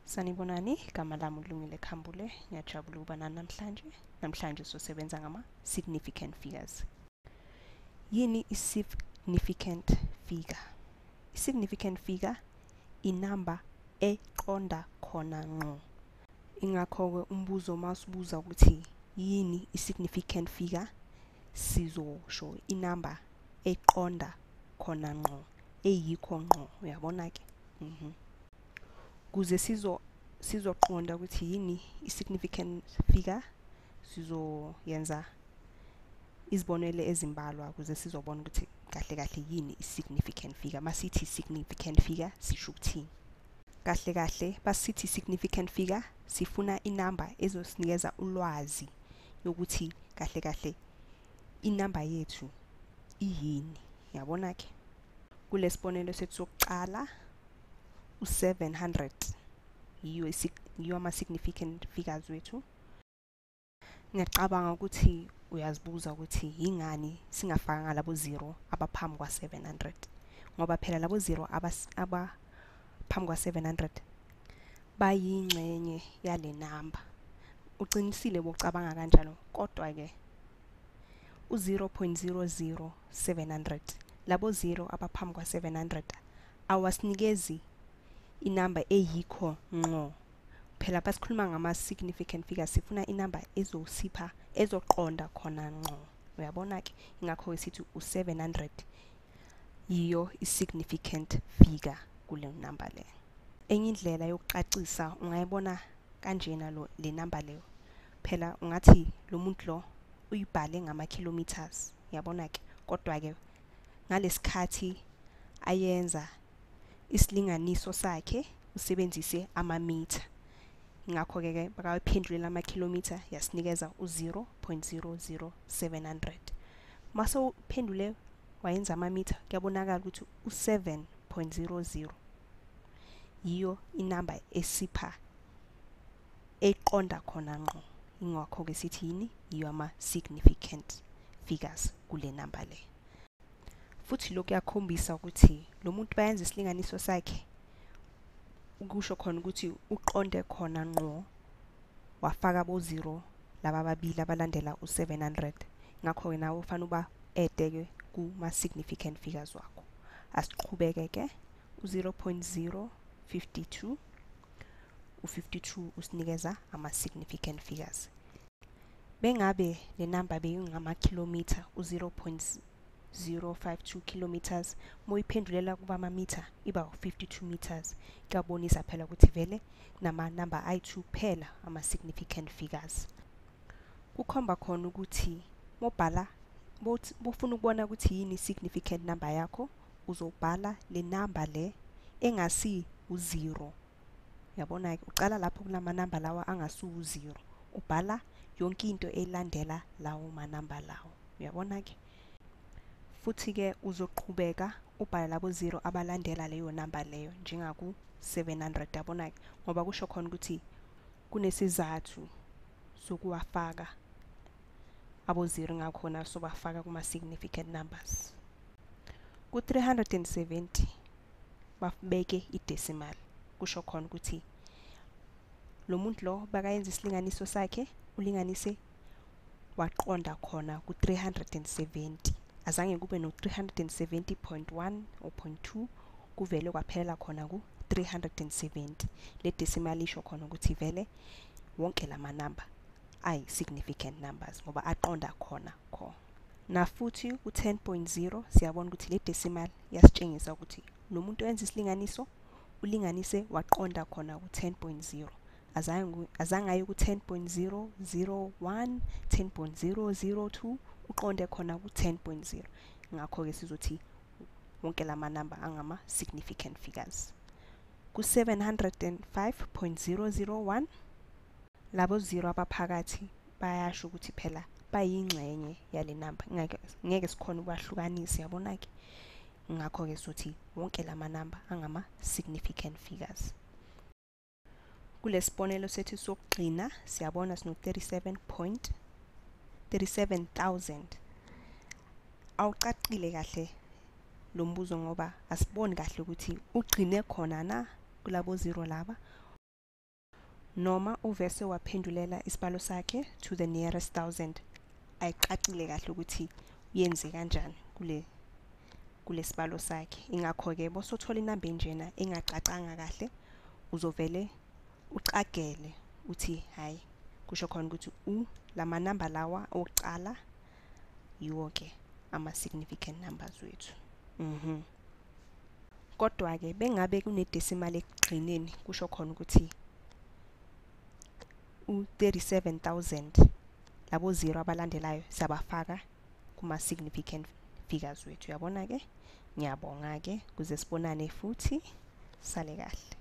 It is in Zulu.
Sanibonani, igama lami uLungile Khambule. Ngiyajabula ukuba nani namhlanje. Namhlanje sizosebenza ngama-significant figures. Yini i-significant figure? I-significant figure inamba eqonda khona ngqo. Ingakho-ke umbuzo mawusibuza ukuthi yini i-significant figure, sizosho inamba eqonda khona ngqo, eyikho ngqo, uyabona-ke? Kuze sizoqonda ukuthi yini i-significant figure, sizoyenza izibonelo ezimbalwa ukuze sizobona ukuthi kahle kahle yini i-significant figure. Masithi significant figure sisho ukuthini? Kahle kahle basithi significant figure sifuna inamba ezosinikeza ulwazi yokuthi kahle kahle inamba yethu iyini, yabona-ke? Kulesibonelo sethu sokuqala u-700 yiyo ama-significant figures wethu. Ngiyacabanga ukuthi uyazibuza ukuthi yingani singafakanga labo 0 abaphambi kwa-700, ngoba phela labo 0 abaphambi kwa-700 bayingxenye yale namba. Uqinisile bocabanga kanjalo, kodwa-ke u-0.00700 labo 0 abaphambi kwa-700 awasinikezi inamba eyikho ngqo. Phela basikhuluma ngama-significant figures, sifuna inamba ezosipha ezoqonda khona ngqo, uyabona-ke? Ingakho-ke sithi u-700 yiyo i-significant figure kule namba le. Enye indlela yokucacisa ungayibona kanjena le namba leyo. Phela ungathi lo muntu lo uyibhale ngama-kilometers, uyabona-ke? Kodwa-ke ngalesikhathi ayenza isilinganiso sakhe usebenzise amamitha, ngakho-ke ke bakawaphendulela ama-kilometer yasinikeza u-0.00700. Mase uphendule wayenza amamitha, kuyabonakala ukuthi u-7.00 yiyo inamba esipha eqonda khona ngqo. Ingakho-ke sithi yini? Yiyo ama-significant figures kule namba le. Futhi lokhu kuyakhombisa ukuthi lo muntu bayenza isilinganiso sakhe, ukusho khona ukuthi uqonde khona ngqo wafaka bo 0 laba ababili abalandela u-700. Ngakho-ke nawe ufanele uba ede-ke kuma-significant figures wakho. Asiqhubeke-ke u-0.052, u-52 usinikeza ama-significant figures. Bengabe le namba beyingama-kilometer, u-0.052 kilometers, moyiphendulela kuba amamitha iba u-52 meters. Kuyabonisa phela ukuthi vele nama-number ayi-2 kuphela ama-significant figures. Kukhomba khona ukuthi mobhala bofuna ukubona ukuthi yini i-significant number yakho, uzobhala le namba le engasi u-0. Uyabona-ke, uqala lapho kulama namba lawa angasi u-0, ubhala yonke into elandela lawo manamba lawo, uyabona-ke? Futhi-ke uzoqhubeka ubhale labo 0 abalandela leyo namba leyo njengaku-700, yabona-ke? Ngoba kusho khona ukuthi kunesizathu sokuwafaka abo 0, ngakhona sobafaka kuma-significant numbers. Ku-370 babeke i-decimal, kusho khona ukuthi lo muntu lo bakayenza isilinganiso sakhe, ulinganise waqonda khona ku-370. Azange kube no-370.1 or 0.2, kuvele kwaphelela khona ku-370. Le decimal isho khona ukuthi vele wonke lama namba ayi-significant numbers ngoba aqonda khona kho. Na futhi ku-10.0 siyabona ukuthi le decimal iyasitshengisa ukuthi lo muntu owenza isilinganiso ulinganise waqonda khona ku-10.0. Azange aye ku-10.001, 10.002, uqonde khona ku-10.0. Ngakho-ke sizothi wonke lama namba angama-significant figures. Ku-705.001 labo 0 abaphakathi bayasho ukuthi phela bayingxenye yale namba, ngeke sikhone ukwahlukanisa, yabona-ke? Ngakho-ke sothi wonke lama namba angama-significant figures. Kulesibonelo sethu sokugcina siyabona sino 37.37000. Awucacile kahle lo mbuzo ngoba asiboni kahle ukuthi ugcine khona na kulabo 0 laba. Noma uvese waphendulela isibalo sakhe to the nearest thousand. Ayicacile kahle ukuthi uyenze kanjani kulesibalo sakhe. Ingakho-ke bosothola inamba enjena engacacanga kahle, uzovele ucagele uthi hayi, kusho khona ukuthi lama namba lawa okuqala yiwo-ke ama-significant numbers wethu. Kodwa-ke bengabe kune-decimal ekugcineni, kusho khona ukuthi u-37,000 labo zero abalandelayo siyabafaka kuma-significant figures wethu. Uyabona-ke? Ngiyabonga-ke, kuze sibonane futhi, sale kahle.